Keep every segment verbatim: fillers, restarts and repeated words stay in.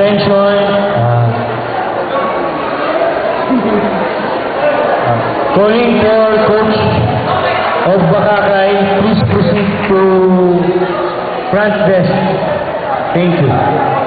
Attention. Ah. Ah. Calling for coach of Bakakay, please proceed to front desk. Thank you.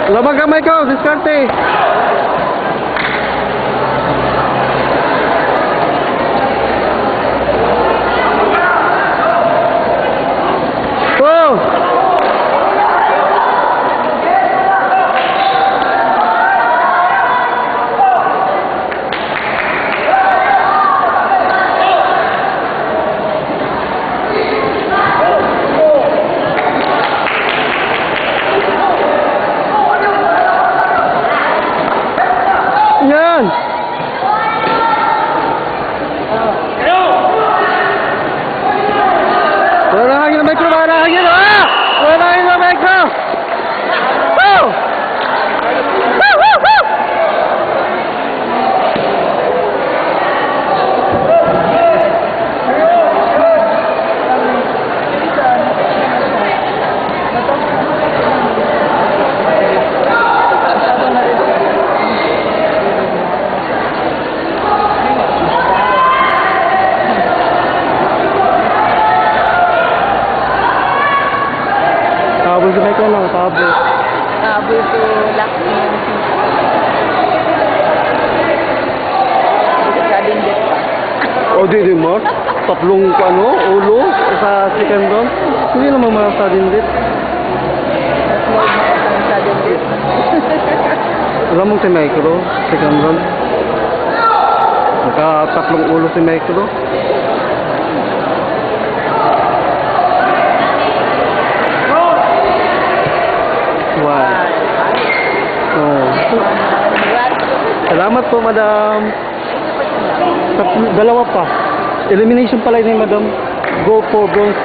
Labag ang Michael, diskarte. Go! Yan! Wala na hangin ang Micro, wala na hangin! Ah! Wala na hangin ang Micro! Woo! Woo, woo, woo! Habol sa Micro, no? Habol. Habol to last month. Sudden death pa. O, di, di, Mark. Tatlong, ano, ulo sa second round. Hindi naman mga sudden death. Mas more na sa sudden death. Alam mo si Micro, second round. Nagkatatlong ulo si Micro. Wow. Oh. Salamat po, madam. Tatlo, dalawa pa. Elimination pala ni madam. Go for bronze.